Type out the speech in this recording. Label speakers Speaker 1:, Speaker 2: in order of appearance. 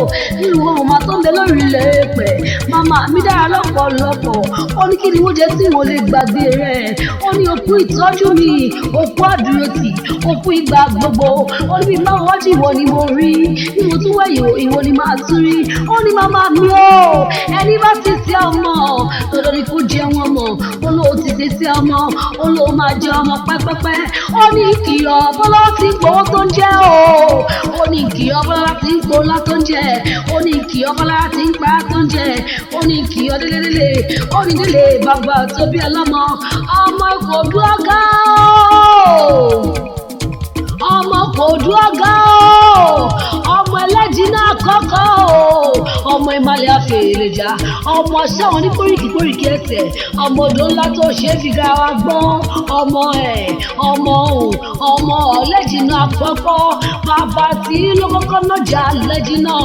Speaker 1: O nínú ohun máa tó ń bẹ lórí ilẹ̀ èèpẹ̀, màmá mi dára lọ́pọ̀lọpọ̀. Ó ní kí ni wọ́n jẹ́ tí wọ́n lè gbàgbé rẹ̀? Ó ní òkú ìtọ́jú mi, òkú àdúrótì, òkú ìgbà gbogbo. Ó ní bí máa wájú, ìwọ ni mo rí. Bí mo tún wẹ̀yìn, ìwọ ni màá tún rí. Ó ní màmá mi o, ẹni bá ti ṣe ọmọ, dandan ni kó jẹun ọmọ. Olóò ti ṣe sí ọmọ, olóò máa jẹ ọmọ pẹ́pẹ́pẹ́. Ó ní kìlọ̀ bọ́lá ti ń gbowó tó ń jẹ́ o. Ó ní kìlọ̀ bọ́lá ti ń gbowó tó ń jẹ́. Ó ní kìlọ̀ bọ́lá ti ń pa tó ń jẹ́. Ó ní kìlọ̀ délélélé. Ó ní délé bàbá tó bí ọlọ́mọ, ọmọ kò dúró ọ̀gá o, ọmọ kò dúró ọ̀gá o, ọmọ ẹlẹ́jì náà kọ́kọ́ o, ọmọ ìmàlẹ̀ àfèrèjà, ọmọ sẹ́wọ̀n ní kóríkì kóríkì ẹsẹ̀, ọmọ odò ńlá tó ṣe é fi garawa gbọ́n, ọmọ ẹ̀, ọmọ òun, ọmọ ọlẹ́jì náà kọ́kọ́, bàbá tí ló kọ́kọ́ nájà lẹ́jì náà.